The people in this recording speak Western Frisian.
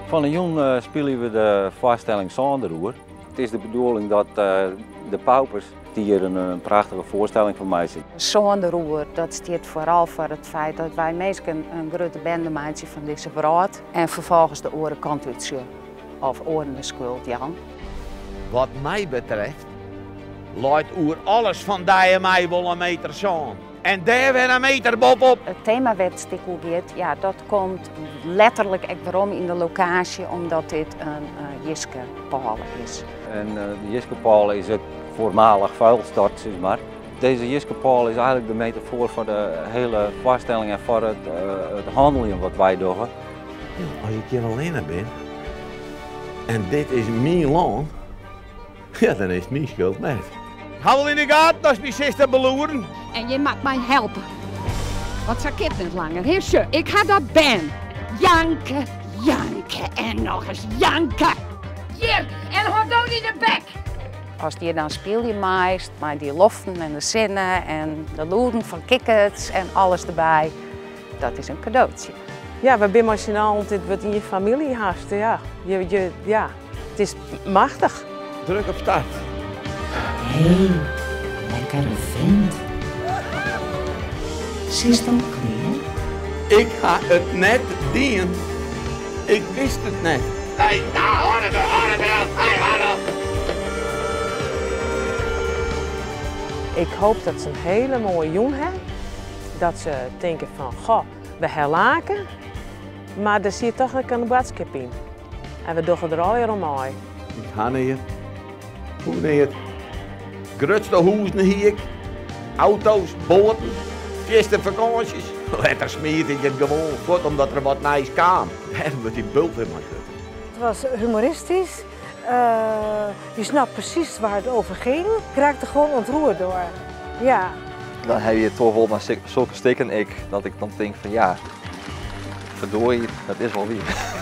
Fan 'e jûn spylje we de foarstelling Sân deroer. It is de bedoeling dat de paupers hjir in prachtige foarstelling fan meitsje. Sân deroer, dat stiet foaral foar it feit dat wy minsken in grutte bende meitsje fan dizze wrâld en ferfolgens de oare kant útsjen of oaren de skuld jaan. Wat my betreft leit oer alles fan dy en my wol in meter sân. En dêr wer in meter boppe-op. It tema wêr't it stik oer giet, ja, dat komt letterlik ek werom yn de lokaasje, omdat dit in jiskepôle is. En de jiskepôle is it voormalig vuilstort, sis mar. Deze jiskepôle is eigenlijk de metafoar foar de hiele foarstelling en foar it hanneljen wat wy dogge. As ik hjir allinne bin en dit is myn lân, ja, dan is it myn skuld net. Ha wol yn de gaten datst my sitst te beloeren. En jim moat my helpe. Want sa kin it net langer, hè? Sjoch, ik ha dat bern. Janke, janke en nochris janke. Hjir, en hâld no dyn bek! Ast hjir dan spylje meist mei dy loften en de sinne en de lûden fan kikkerts en alles derby, dat is in kadootsje. Ja, we binne mei syn allen, it wurdt ien famylje hast. Ja, je, ja, it is machtich. Druk op start. Hé, lekkere fint. Sitst al klear? Ik ha it net dien. Ik wist it net. Hey, Ik hoop dat se in hiele moaie jûn ha. Dat se tinke fan, goh, we ha lake, mar der sit toch ek in boadskip yn. En we dogge der allegear oan mei. Ik ha neat. Hoe neat? Grutste hûzen hie ik, auto's, boaten, fierste fakânsjes. Letter smiet ik it gewoan fuort omdat der wat nijs kaam. Dêrom wurdt dy bult wer mar grutter. Het was humoristisch. Je snapt precies waar het over ging. Ik raakte gewoon ontroerd door. Ja. Dan ha je toch wol mei sokke stikken ek, dat ik dan tink fan ja, ferdorie, dat is wol wier.